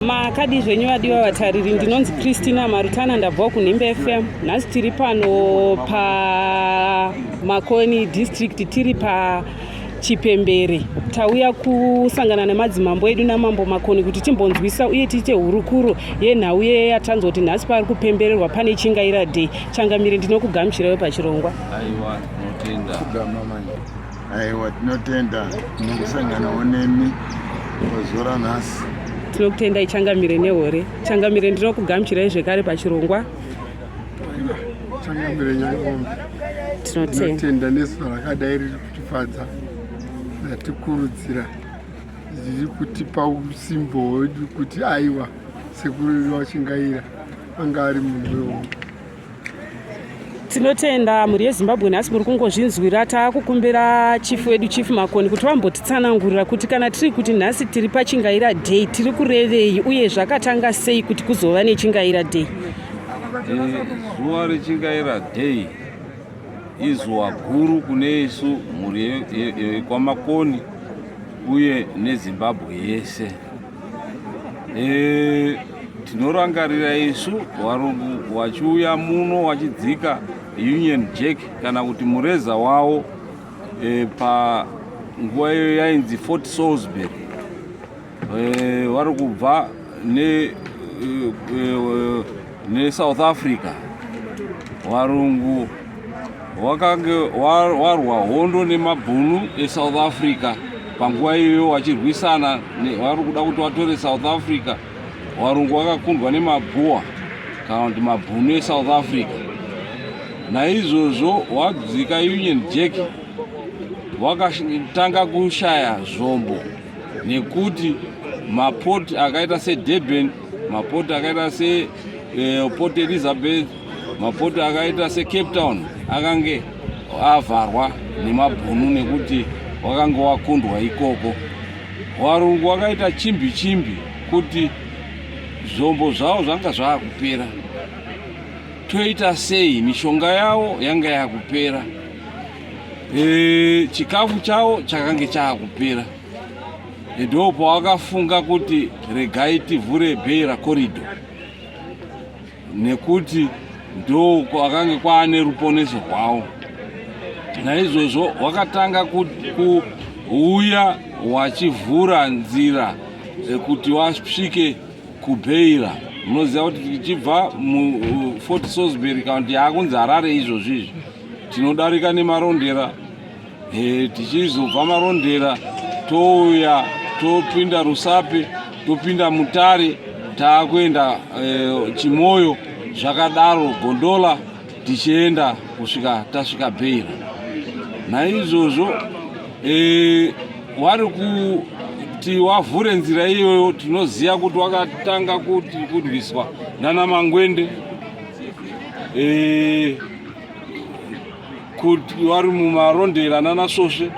Makadii zvenyu vadiwa vatariri, ndinonzi Christina Marutana, ndabvawo kuNhimbe FM. Nhasi tiri pano paMakoni district, tiri paChipembere. Tauya kusangana nemadzimambo edu naMambo Makoni kuti timbonzwisa uye tiite hurukuro yenhau yeyatanzwa kuti nhasi pari kupembererwa pane Chingaira Day. Changamire, ndinokugamuchiraiwo pachirongwa. Aiwa, tinotenda. Kugama manje. Aiwa, tinotenda nokusanganawo nemi pazuva ranhasi. Tinokutendai Changamire nehore. Changamire, ndinokugamuchirai zvekare pachirongwa. Changamire Nyangombe. Tinotenda. Tinotenda nezuva rakadai riri kutifadza, ratikurudzira, riri kutipa usimbo hwedu kuti aiwa, sekuru vedu vaChingaira anga ari munhu wehondo. Tinotenda mhuri yeZimbabwe, nhasi muri kungozvinzwira. Taakukumbira chief wedu, Chief Makoni, kuti vambotitsanangurira kuti kana tiri kuti nhasi tiri paChingaira Day tiri kurevei, uye zvakatanga sei kuti kuzova neChingaira Day. Zuva reChingaira Day izuva guru kune isu mhuri yekwaMakoni uye neZimbabwe yese. Tinorangarira isu varungu vachiuya muno vachidzika Union Jack kana kuti mureza wavo panguva iyo yainzi Fort Salisbury, vari kubva neSouth Africa. Varungu wakange warwa hondo nemabhunu eSouth Africa panguva iyoyo, vachirwisana, vari kuda kuti vatore South Africa. Varungu vakakundwa nemabhua kana kuti mabhunu eSouth Africa. Naizvozvo wadzika Union Jack, wakatanga kushaya zvombo nekuti maport akaita seDurban, maport akaita sePort Elizabeth, maport akaita seCape Town akange avharwa nemabhunu nekuti wakange wakundwa ikoko. Varungu vakaita chimbi chimbi kuti zvombo zvavo zvanga zvakupera, toita sei? Mishonga yavo yanga yakupera, chikafu chavo chakange chaakupera. Ndo pawakafunga kuti regai tivhure Beira Corridor nekuti ndo kwakange kwaane ruponeso rwavo. Naizvozvo wakatanga kuuya wachivhura nzira kuti wasvike kuBeira. Munoziva kuti tichibva muFort Salisbury kana kuti yaakunzi Harare izvozvi izvi, tinodarika neMarondera, tichizobva Marondera touya topinda Rusape, topinda Mutare, taakuenda Chimoyo, zvakadaro Gondola, tichienda kusvika tasvika Beira. Naizvozvo wari kuti wavhure nzira iyoyo, tinoziva kuti wakatanga kuti kurwiswa nana Mangwende, kuti vari muMarondera nana Svosve,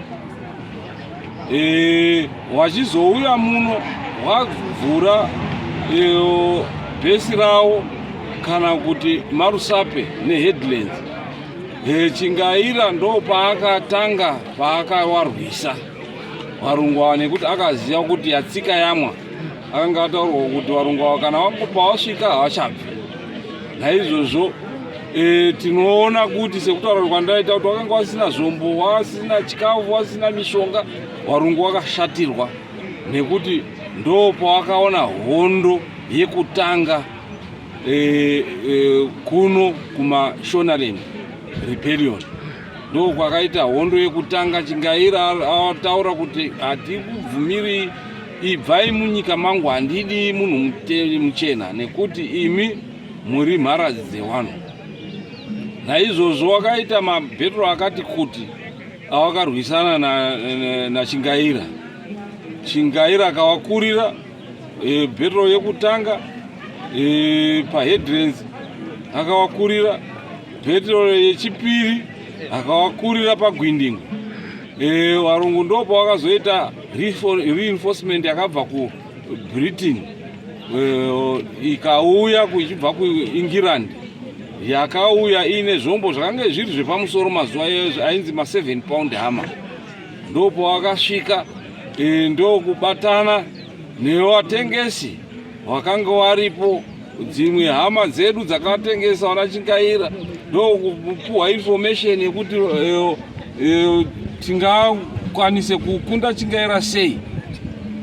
wachizouya muno wavhura bhesi ravo kana kuti maRusape neHeadlands. Chingaira ndo paakatanga paakawarwisa varungu ava nekuti akaziva kuti yatsika yamwa. Akanga ataurwa kuti varungu ava kana pawasvika havachabvi. Naizvozvo tinoona kuti sekutaura kwandaita kuti wakanga wasina zvombo, wasina chikafu, wasina mishonga, varungu wakashatirwa nekuti ndo pawakaona hondo yekutanga kuno kumaShonaland Rebellion. Ndo kwakaita hondo yekutanga. Chingaira ataura kuti hatikubvumiri, ibvai munyika mangu, handidi munhu muchena nekuti imi muri mharadzi dzevanhu. Naizvozvo wakaita mabhetro akati kuti awakarwisana naChingaira. Chingaira akawakurira bhetro yekutanga paHeadlands, akawakurira bhetro yechipiri, akawakurira paGwindingo. Varungu ndo pawakazoita reinforcement yakabva kuBritain, ikauya ichibva kuEngland, yakauya iine zvombo zvakange zviri zvepamusoro mazuva ainzi ma7 pound hammer. Ndo pawakasvika, ndokubatana nevatengesi. Wakanga waripo dzimwe hama dzedu dzakatengesa vana Chingaira ndokupuhwa information yekuti eh, eh, tingakwanise kukunda Chingaira sei.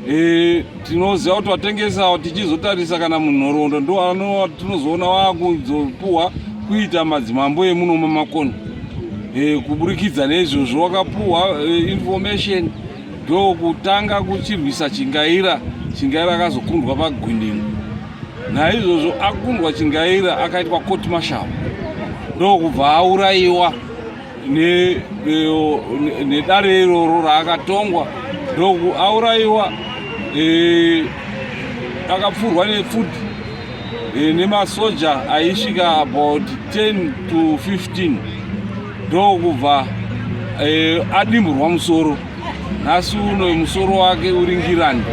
Eh, tinoziva kuti vatengesa tichizotarisa kana munhoroondo ndo tinozoona wakuzopuhwa kuita madzimambo emuno mamakoni. Kuburikidza neizvozvo wakapuhwa information ndokutanga kuchirwisa Chingaira. Chingaira akazokundwa paGwinimbi. Naizvozvo akundwa Chingaira akaitwa court martial ndokubva aurayiwa nedare iroro raakatongwa ndoku aurayiwa e, akapfurwa nepfuti e, nemasoja aisvika about 10 to 15 ndokubva e, adimburwa musoro. Nhasi uno musoro wake uri ngirandi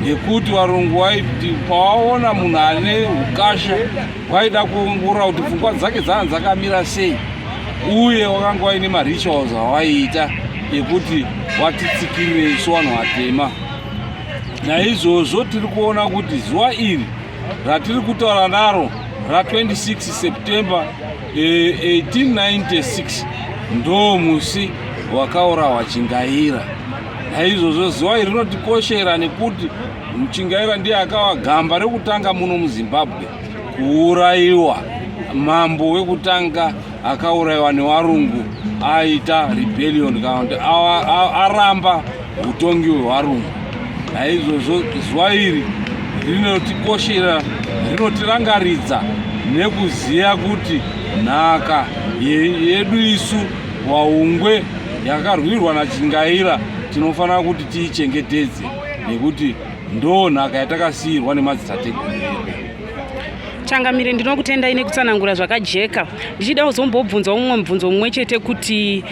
nekuti varungu waiti pawaona munhu ane ukasha waida kuongorora kuti pfungwa dzake dzanga dzakamira sei, uye wakanga waine marituals awaiita ekuti watitsikirire isu vanhu vatema. Naizvozvo tiri kuona kuti zuva iri ratiri kutaura naro ra26 September 1896 eh, ndo musi wakaurawa Chingaira. Naizvozvo zuva iri rinotikoshera nekuti Chingaira ndiye akawa gamba rekutanga muno muZimbabwe kuurayiwa, mambo wekutanga akaurayiwa newarungu aita rebellion kana kuti aramba utongi hwewarungu. Naizvozvo zuva iri rinotikoshera, rinotirangaridza nekuziva kuti nhaka yedu isu waungwe yakarwirwa naChingaira tinofanira kuti tiichengetedze nekuti ndo nhaka yatakasiyirwa nemadzitateguru edu. Changamire, ndinokutendai nekutsanangura zvakajeka. Ndichida kuzombobvunza umwe mubvunzo mumwe chete kuti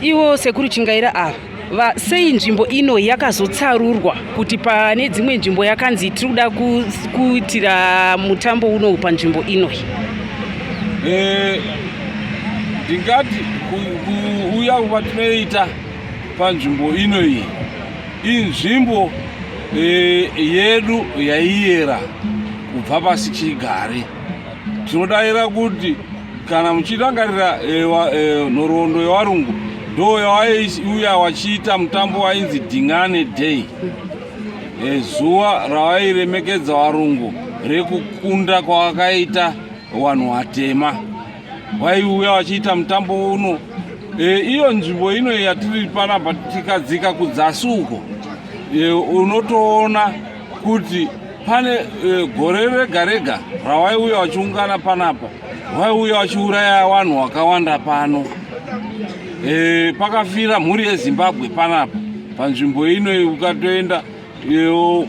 ivo sekuru Chingaira ava sei nzvimbo ino yakazotsarurwa kuti pane dzimwe nzvimbo yakanzi tiri kuda kuitira mutambo unowu panzvimbo inoyi? Ndingati kuuya kwatinoita panzvimbo ino iyi inzvimbo yedu yaiyera kubva pasi chigare. Tinodaira kuti kana muchirangarira nhoroondo yevarungu ndo yavaiuya vachiita mutambo wainzi Dingane Day, zuva ravairemekedza varungu rekukunda kwavakaita vanhu vatema. Vaiuya vachiita mutambo uno. Iyo nzvimbo ino yatiri panapa, tikadzika kudzasi uko unotoona kuti pane gore rega rega ravaiuya vachiungana panapa, vaiuya vachiuraya vanhu vakawanda pano. Pakafira mhuri yeZimbabwe panapa panzvimbo ino. Ukatoenda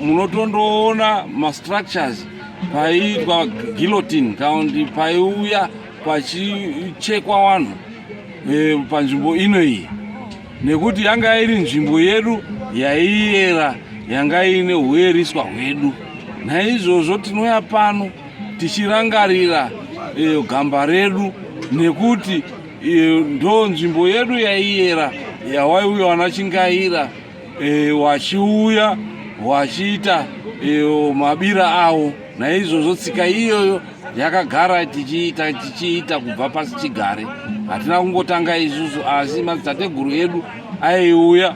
munotondoona mastructures paiitwa guillotine kana kuti paiuya pachichekwa vanhu panzvimbo ino iyi, nekuti yanga iri nzvimbo yedu yaiyera yanga iine hueriswa hwedu. Naizvozvo tinouya pano tichirangarira gamba redu nekuti ndo nzvimbo yedu yaiyera yawaiuya vana Chingaira wachiuya wachiita mabira avo. Naizvozvo tsika iyoyo yakagara tichiita tichiita kubva pasi chigare. Hatina kungotanga isusu, asi madzitateguru edu aiuya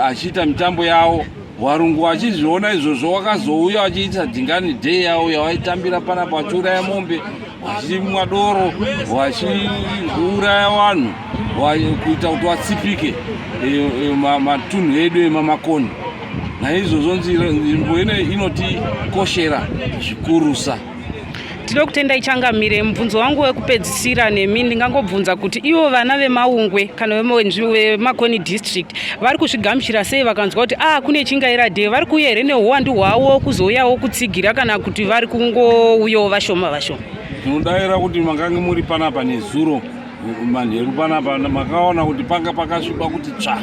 achiita mitambo yavo. Warungu vachizviona izvozvo wakazouya vachiita Dingane Day yavo yavaitambira panapa, vachiuraya mombe, vachimwa doro, vachiuraya vanhu kuita kuti vatsipike matunhu edu emamakoni. Naizvozvo nzvimbo ino inotikoshera zvikurusa. Tinokutendai Changamire. Mubvunzo wangu wekupedzisira nemi ndingangobvunza kuti ivo vana vemaungwe kana veMakoni district vari kuzvigamuchira sei vakanzwa kuti kune Chingaira Day? Vari kuuya here neuwandu hwavo kuzouyawo kutsigira kana kuti vari kungouyawo vashoma vashoma? Tinodayira kuti makange muri panapa nezuro manheru panapa, makaona kuti panga pakasviba kuti tsva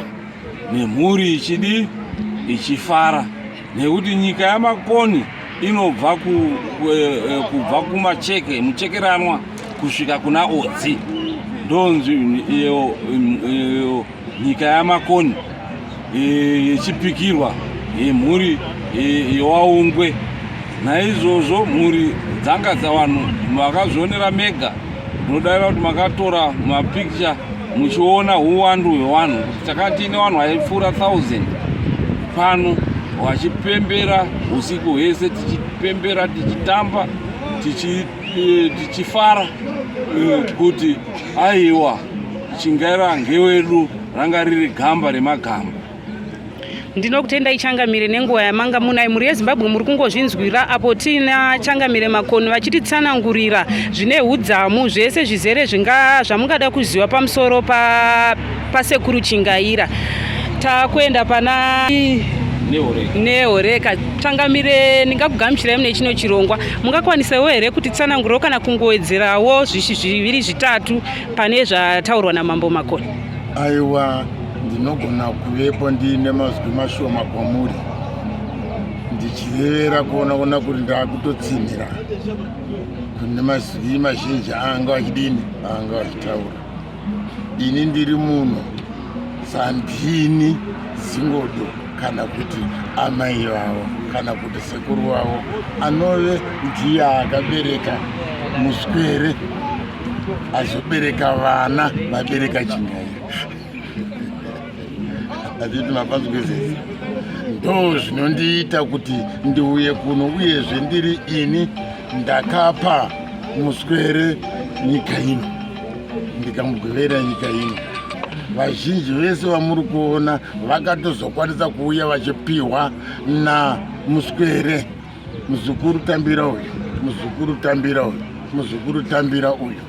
nemhuri ichidi ichifara, nekuti nyika yaMakoni inobva kubva kumacheke muchekeranwa kusvika kuna Odzi, ndo nyika yaMakoni yechipikirwa yemhuri yewaungwe. Naizvozvo mhuri dzanga dzavanhu makazvionera mega, ndinodaira kuti makatora mapicture muchiona huwandu hwevanhu kuti takatine vanhu vaipfuura 1000 pano vachipembera usiku hwese, tichipembera, tichitamba, tichifara kuti aiwa, Chingaira ngewedu, ranga riri gamba remagamba. Ndinokutendai Changamire nenguva yamanga munayo. Mhuri yeZimbabwe, muri kungozvinzwira apo tiina Changamire Makoni vachititsanangurira zvine udzamu zvese zvizere zvinga zvamungada kuziva pamusoro pasekuru Chingaira. Takuenda pana Nehoreka. Changamire, ndingakugamuchirai mune chino chirongwa. Mungakwanisawo here kutitsanangurirawo kana kungowedzerawo zvishi zviviri zvitatu pane zvataurwa naMambo Makoni? Aiwa, ndinogona kuvepo ndiine mazwi mashoma kwamuri, ndichirevera kuona kuona kuti ndakutotsinhira kune mazwi mazhinji anga achidini, anga achitaura. Ini ndiri munhu sandini zingodo kana kuti amai vavo kana kuti sekuru vavo anove ndiye akabereka Muswere, azobereka vana vabereka Chingaira. Hatiti mapanzwizisa? Ndo zvinondiita kuti ndiuye kuno. Uyezve ndiri ini ndakapa Muswere nyika ino, ndikamugovera nyika ino. Vazhinji vese vamuri kuona vakatozokwanisa kuuya vachipiwa naMuswere. Muzukuru tambira uyu, muzukuru tambira uyu, muzukuru tambira uyu,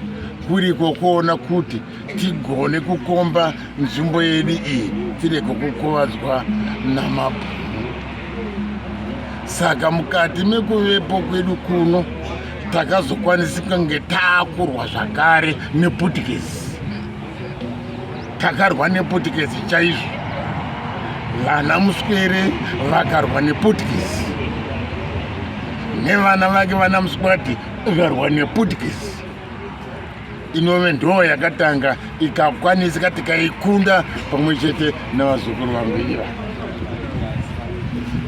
kuriko kuona kuti tigone kukomba nzvimbo yedu iyi, tirege kukuvadzwa namabhunu. Saka mukati mekuvepo kwedu kuno takazokwanisa kunge taakurwa zvakare nePutukezi. Takarwa nePutukezi chaizvo. Vana Muswere vakarwa nePutukezi, nevana vake vana Muswati vakarwa nePutukezi, inove ndo yakatanga ikakwanisika, tikaikunda pamwe chete nevazukuru vangu iva.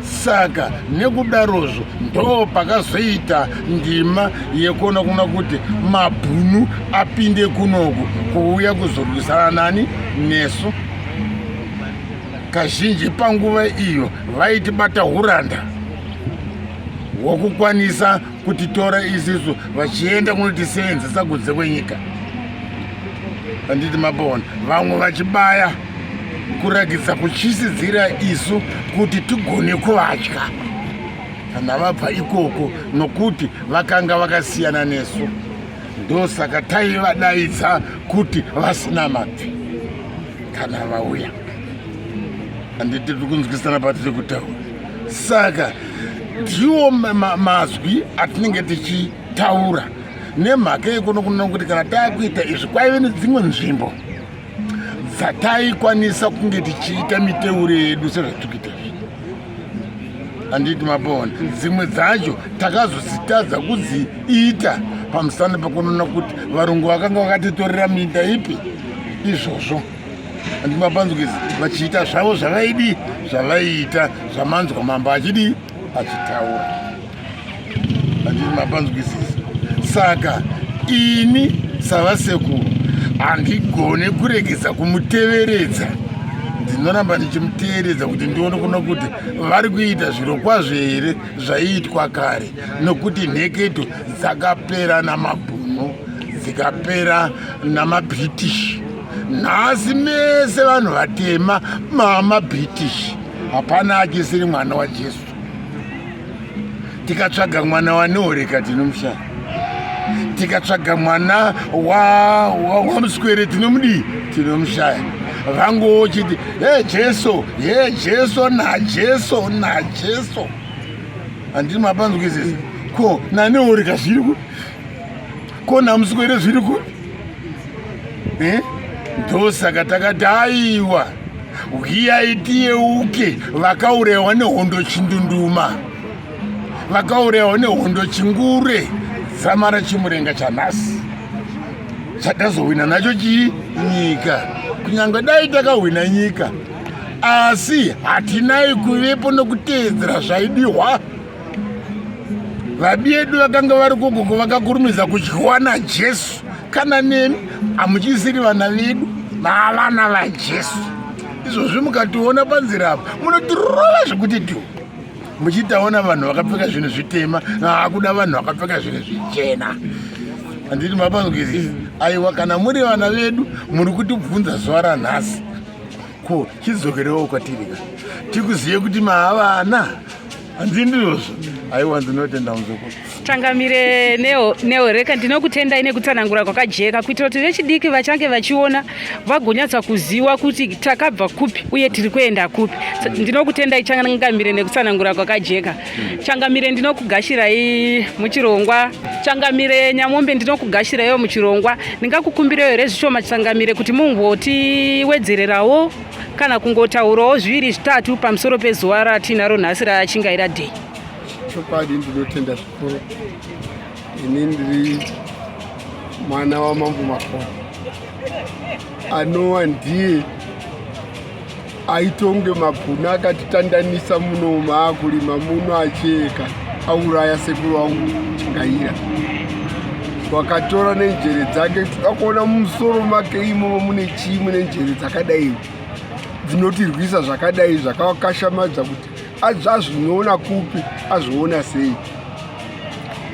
Saka nekudarozvo ndo pakazoita ndima yekuona kuna kuti mabhunu apinde kunoku kuuya kuzorwisana nani nesu. Kazhinji panguva iyo vaitibata uranda hwokukwanisa kutitora isisu vachienda kunotiseenzesa kunze kwenyika. Handiti mapona? Vamwe vachibaya kurakidza kutyisidzira isu kuti tigone kuvatya kana vabva ikoko, nokuti vakanga vakasiyana nesu. Ndosaka taivadaidza kuti vasina mabvi kana vauya. Handiti tiri kunzwisana patiri kutaura? Saka ndiwo mazwi atinenge tichitaura nemhaka yekuno kuno kuti kana taakuita izvi, kwaive nedzimwe nzvimbo dzataikwanisa kunge tichiita miteuro yedu sezvatiri kuita izvi. Handiti mapona? Dzimwe dzacho takazodzitadza kudziita pamusana pekunoona kuti varungu vakanga vakatitorera minda ipi izvozvo. Handimapanzwisi? Vachiita zvavo zvavaidi, zvavaiita, zvamanzwa mambo achidi achitaura. Handiti mapanzwisisa? Saka ini savasekuru handigone kuregedza kumuteveredza. Ndinoramba ndichimuteeredza kuti ndione kuno kuti vari kuita zviro kwazvo here zvaiitwa kare, nokuti nheketo dzakapera namabhunu, dzikapera namaBritish. Nhasi mese vanhu vatema mamaBritish, hapana achisiri mwana waJesu. Tikatsvaga mwana waNehoreka tinomushaya, tikatsvaga mwana waMuswere tinomudii, tinomushaya. Vangochiti he Jesu, he Jesu, naJesu, naJesu. Handiti mapanzwisisa? Ko naNehoreka zviri ku, ko naMuswere zviri ku? Ndosaka takati aiwa, uyai tiyeuke vakaurayiwa nehondo Chindunduma, vakaurayiwa nehondo Chingure, dzamara Chimurenga chanhasi chatazowina nacho chii nyika. Kunyange dai takahwina nyika, asi hatinai kuvepo nokuteedzera zvaidiwa. Vabi edu vakanga vari kugoko vakakurumidza kudyiwa naJesu. Kana nemi hamuchisiri vana vedu, maavana vaJesu. Izvozvi mukationa panzira apa munotirova zvekuti dhu. Muchitaona vanhu vakapfeka zvinhu zvitema, akuda vanhu vakapfeka zvinhu zvichena. Handiti mapanzwisisa? Aiwa, kana muri vana vedu muri kutibvunza zuva ranhasi, ko chidzokerewo kwatiri ka tikuzive kuti maavana. Handii ndizvozvo? Aiwa, ndinotenda muzukuru. Changamire Nehoreka, ndinokutendai nekutsanangura kwakajeka kuitira kuti vechidiki vachange vachiona vagonyatsa kuziva kuti takabva kupi uye tiri kuenda kupi. Ndinokutendai Changamire nekutsanangura kwakajeka. Changamire, ndinokugashirai muchirongwa. Changamire Nyamombe, ndinokugashiraiwo muchirongwa. Ndingakukumbirewo here zvishoma Changamire kuti mumbotiwedzererawo kana kungotaurawo zviviri zvitatu pamusoro pezuva ratinaro nhasi raChingaira Day? Chokwadi ndinotenda zvikuru. Ini ndiri mwana waMambo Makoni, anova ndiye aitonge mabhunu akatitandanisa muno maakurima muno achieka auraya sekuru wangu Chingaira. Wakatora nenjere dzake, toda kuona mumusoro make imomo mune chii, mune njere dzakadai dzinotirwisa zvakadai, zvakakashamadza kuti azvinoona kupi, azviona sei.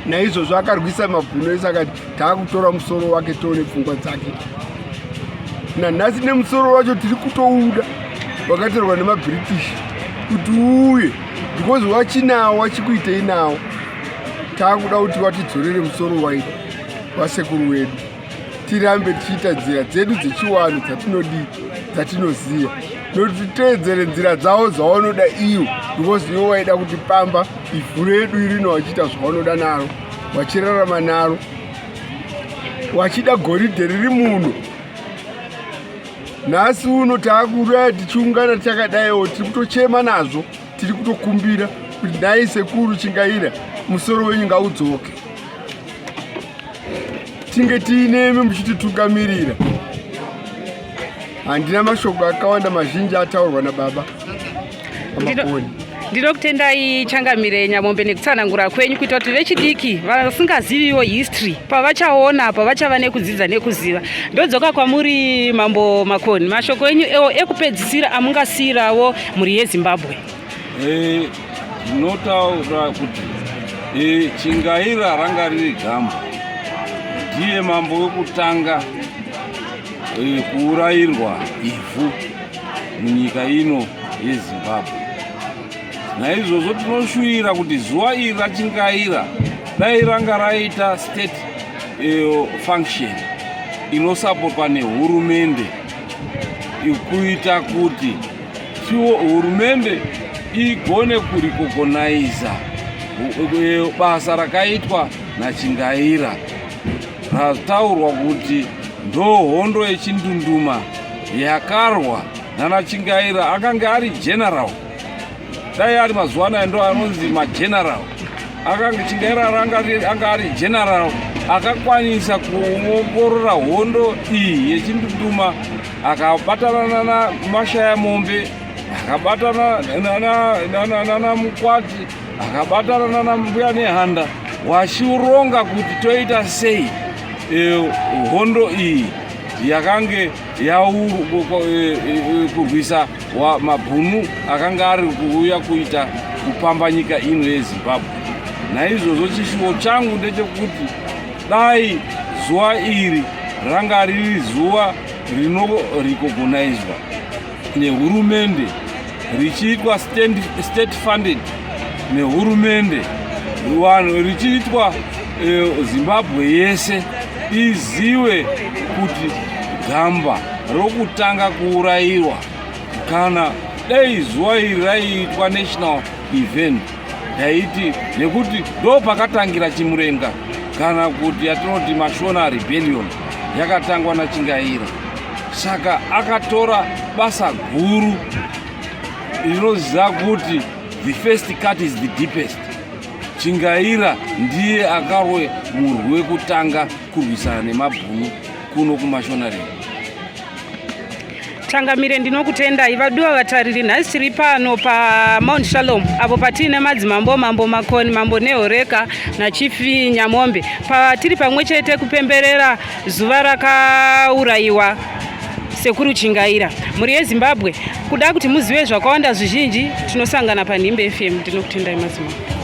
Naizvozvo akarwisa mabhunu ese akati taakutora musoro wake tione pfungwa dzake. Nanhasi nemusoro wacho tiri kutouda, wakatorwa nemaBritish kuti uuye because wachinawo wachikuitei nawo. Taakuda kuti watidzorere musoro waidi wasekuru wedu, tirambe tichiita nzira dzedu dzechiwanhu dzatinodii dzatinoziva, nokuti titeedzere nzira dzavo dzavanoda iyo, because ivo vaida kuti pamba ivhu redu irino vachiita zvavanoda naro, vachirarama naro, vachida goridhe riri muno. Nhasi uno taakuraya tichiungana takadaiwo, tiri kutochema nazvo, tiri kutokumbira kuti dai sekuru Chingaira musoro wenyu ngaudzoke, tinge tiinemi muchititungamirira. Handina mashoko akawanda, mazhinji ataurwa nababa Makoni. Ndinokutendai Changamire Nyamombe nekutsanangura kwenyu kuita kuti vechidiki vasingaziviwo history pavachaona pavachava nekudzidza nekuziva. Ndodzoka kwamuri Mambo Makoni, mashoko enyu ewo ekupedzisira amungasiyirawo mhuri yeZimbabwe. Ndinotaura kuti Chingaira ranga riri gamba, ndiye mambo wekutanga kuurayirwa ivhu munyika ino yeZimbabwe. Naizvozvo tinoshuvira kuti zuva iri raChingaira dai ranga raita state function inosapotwa nehurumende, kuita kuti hurumende igone kurecognaiza basa rakaitwa naChingaira, rataurwa kuti ndo hondo yechindunduma yakarwa nana Chingaira. Akanga ari general, dai ari mazuva anaya ndo anonzi mageneral. Akanga Chingaira anga ari general akakwanisa kuongorora hondo iyi yechindunduma, akabatana naMashaya Mombe, akabatana nanaMukwati, akabatana nanaMbuya Nehanda, wachironga kuti toita sei hondo iyi yakange kurwisa mabhunu akanga ari kuuya kuita kupamba nyika ino yeZimbabwe. Naizvozvo chishuwo changu ndechekuti dai zuva iri ranga riri zuva rinorecognizwa nehurumende, richiitwa state funded nehurumende, vanhu richiitwa Zimbabwe yese izive kuti gamba rokutanga kuurayiwa. Kana dai zuva iri raiitwa national event, ndaiti nekuti ndo pakatangira Chimurenga, kana kuti yatinoti Mashona Rebellion, yakatangwa naChingaira. Saka akatora basa guru rinoziva kuti the first cut is the deepest. Chingaira ndiye akarwe murwi wekutanga kurwisana nemabhunu kuno kuMashonaland. Changamire, ndinokutendai. Vaduwa vatariri, nhasi tiri pano paMount Shalom apo patiine madzimambo, Mambo Makoni, Mambo Nehoreka naChief Nyamombe, patiri pamwe chete kupemberera zuva rakaurayiwa Sekuru Chingaira. Mhuri yeZimbabwe, kuda kuti muzive zvakawanda zvizhinji, tinosangana paNhimbe FM. Ndinokutendai madzimambo.